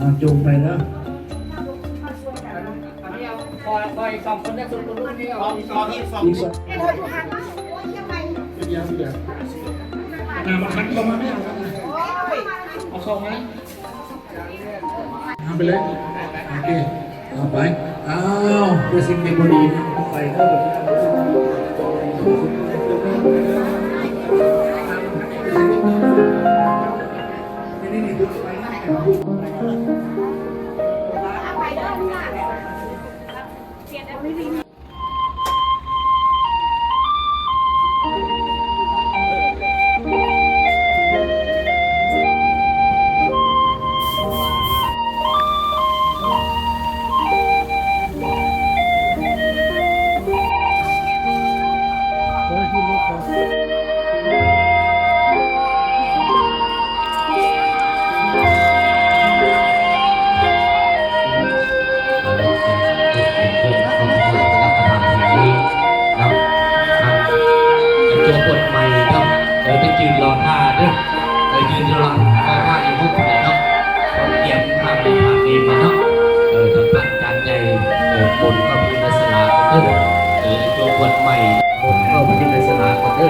ເອົາ ຈົ່ງໄປເດີ. ອັນນີ້ເອົາ ຂໍ ຂໍອີກສອງຄົນເດີ ຊຸດລຸງນີ້ເອົາ ອີກສອງ ອີກສອງ ເປັນຫຍັງ ເປັນຫຍັງ ໜ້າມັນຄັນເຂົ້າມາແມ່ ເອົາເຂົ້າມາ ເອົາໄປເລີຍ ໂອເຄ ເອົາໄປ. ອ້າວ ເປັນສິ່ງທີ່ບໍ່ດີນະ ໄປເດີ. ເນາະ ອັນ ອັນຕົວບົດໃໝ່ເນາະ ເອີ ໄປຢືນລໍຖ້າເດີ ໄປຢືນລໍ ລໍຖ້າຢູ່ຫ້ອງແຖວເນາະ ເຮົາກຽມພາບນັ້ນພາບນີ້ໄປເນາະ ເອີ ທາງພະອາຈານໃຫຍ່ ເອີ ປົນເຂົ້າພິທີໃນສາລາກ່ອນເດີ ເອີ ອັນຕົວບົດໃໝ່ ປົນເຂົ້າພິທີໃນສາລາກ່ອນເດີ.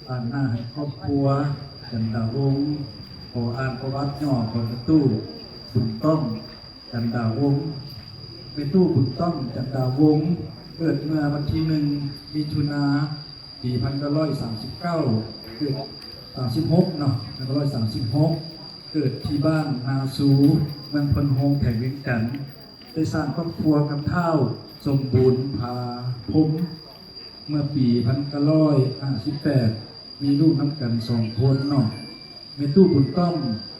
ປານໜ້າໃຫ້ຄອບຄົວ ຈັນດາວົງ ຂໍອ່ານປະຫວັດຫຍໍ້ຂອງແມ່ຕູ້ ບຸນຕ້ອງ ຈັນດາວົງ. ແມ່ຕູ້ ບຸນຕ້ອງ ຈັນດາວົງ ເກີດເມື່ອວັນທີໜຶ່ງ ມິຖຸນາ ປີພັນເກົ້າຮ້ອຍສາມສິບເກົ້າ ເກີດ ສາມສິບຫົກເນາະ ພັນເກົ້າຮ້ອຍສາມສິບຫົກ ເກີດທີ່ບ້ານນາຊູ ເມືອງໂພນໂຮງ ແຂວງວຽງຈັນ. ໄດ້ສ້າງຄອບຄົວກັບທ້າວສົມບູນ ຜາພົມ ເມື່ອປີພັນເກົ້າຮ້ອຍຫ້າສິບແປດ ມີລູກນຳກັນສອງຄົນເນາະ. ແມ່ຕູ້ ບຸນຕ້ອງ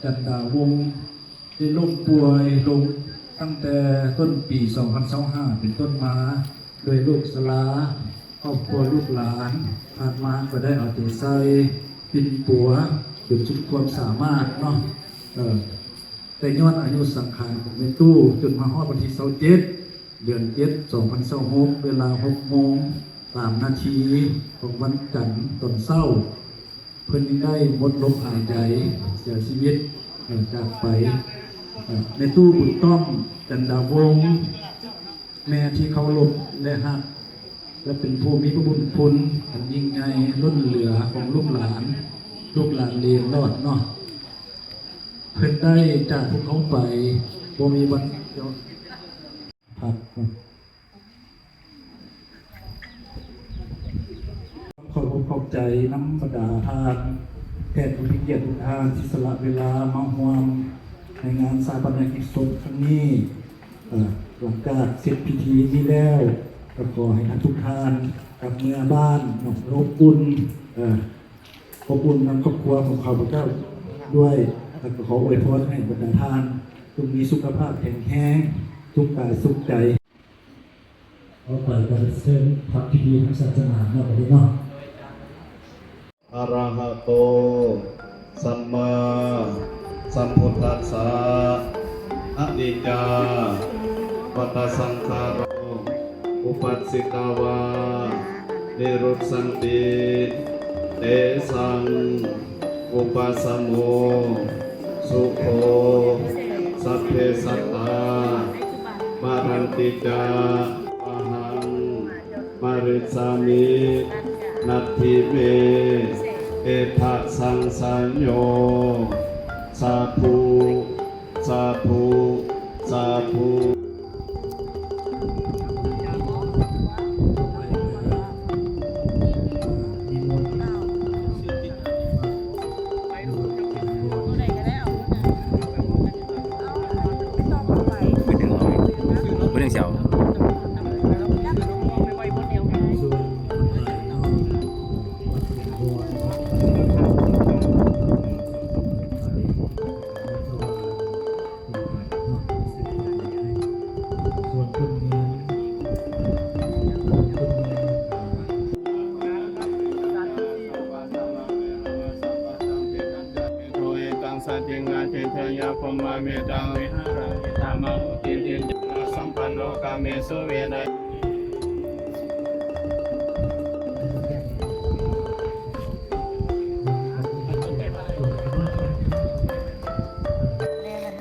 ຈັນດາວົງ ໄດ້ລົ້ມປ່ວຍລົງ ຕັ້ງແຕ່ຕົ້ນປີສອງພັນຊາວຫ້າເປັນຕົ້ນມາ, ໂດຍລູກສາລາ, ຄອບຄົວລູກຫຼານ, ຜ່ານມາກໍໄດ້ເອົາໃຈໃສ່, ປິ່ນປົວຈົນສຸດຄວາມສາມາດເນາະ. ເອີ ແຕ່ຍ້ອນອາຍຸສັງຂານຂອງແມ່ຕູ້ ຈົນມາຮອດວັນທີຊາວເຈັດ ເດືອນເຈັດ ສອງພັນຊາວຫົກ ເວລາຫົກໂມງສາມນາທີຂອງວັນຈັນຕອນເຊົ້າ, ເພິ່ນຍັງໄດ້ໝົດລົມຫາຍໃຈ ເສຍຊີວິດ ເອີ ຈາກໄປ. ເອີ ແມ່ຕູ້ບຸນຕ້ອມ ຈັນດາວົງ ແມ່ທີ່ເຄົາລົບ ແລະ ຮັກ ແລະ ເປັນຜູ້ມີພະຄຸນ ອັນຍິ່ງໃຫຍ່ລົ້ນເຫຼືອຂອງລູກຫຼານ, ລູກຫຼານເລນລອດເນາະ. ເພິ່ນໄດ້ຈາກພວກເຮົາໄປ ບໍ່ມີວັນ ພັກ. ຂໍຂອບໃຈນຳບັນດາທ່ານແຂກຜູ້ມີກຽດທຸກທ່ານ ທີ່ສະຫຼະເວລາມາຮ່ວມໃນງານຊາປະນະກິດສົບຄັ້ງນີ້. ເອີ ຫຼັງຈາກເສັດພິທີນີ້ແລ້ວ ກໍຂໍໃຫ້ທ່ານທຸກທ່ານກັບເມືອບ້ານ ເນາະ ອົບອຸ່ນ ເອີ ອົບອຸ່ນນຳຄອບຄົວຂອງຂ້າພະເຈົ້າດ້ວຍ ແລະ ກໍຂໍອວຍພອນໃຫ້ບັນດາທ່ານຈົ່ງມີສຸຂະພາບແຂງແຮງ ສຸກກາຍສຸກໃຈ. ຕໍ່ໄປກໍໄດ້ເຊີນພັກພິທີທາງສາສະໜາເນາະ ບັດນີ້ເນາະ. ອະລະຫະໂຕ ສຳມາສຳພຸດທັດສະ ອະນິດຈາ ວັດຕະສັງຂາໂຣ ອຸປັດສິກາວາ ນິລຸດສັນຕິ ເຕສັງ ອຸປະສະໂມ ສຸໂຂ ສັບເພສັດຕາ ມະຣັນຕິຈາ ອະຫັງ ມະຣິສາມິ ນັດຖິເມ ເອທະສັງສະໂຍ ສາທຸ ສາທຸ ສາທຸ.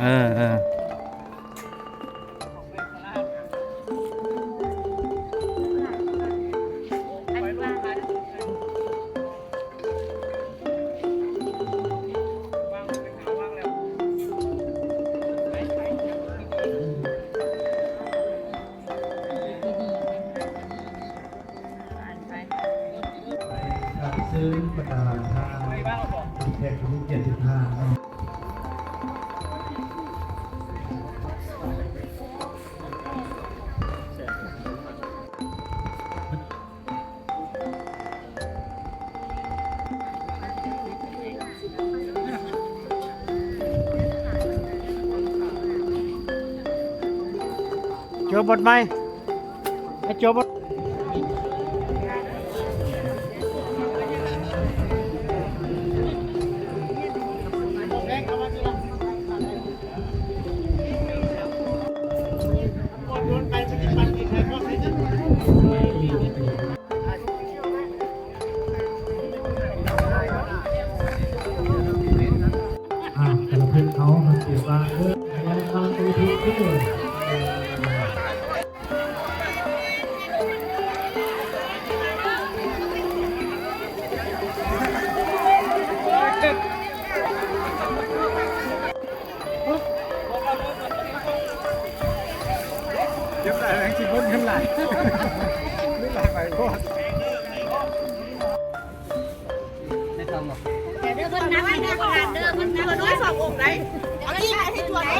ເອີ ເອີ. ເຊີນບັນດາທ່ານແຂກຜູ້ມີກຽດທຸກທ່ານເນາະ. ຈົວບົດໃໝ່ ໃຫ້ຈົວບົດ. ອ່າ ແຕ່ລະເພິ່ນເຮົາເພິ່ນຊິວ່າ ເອີ ແມ່ນຕາມທີ່ຖືກເດີ. ເກັບຫຼາຍແຮງຊິເບິດເງິນຫຼາຍ ເງິນຫຼາຍໄປໂພດ. ເດີ ເພິ່ນນັບໃຫ້ແນ່ ເພິ່ນນັບ ເພິ່ນນ້ອຍສອງອົງໄດ໋. ເອົາອີກໃຫ້ຈວນໄດ້.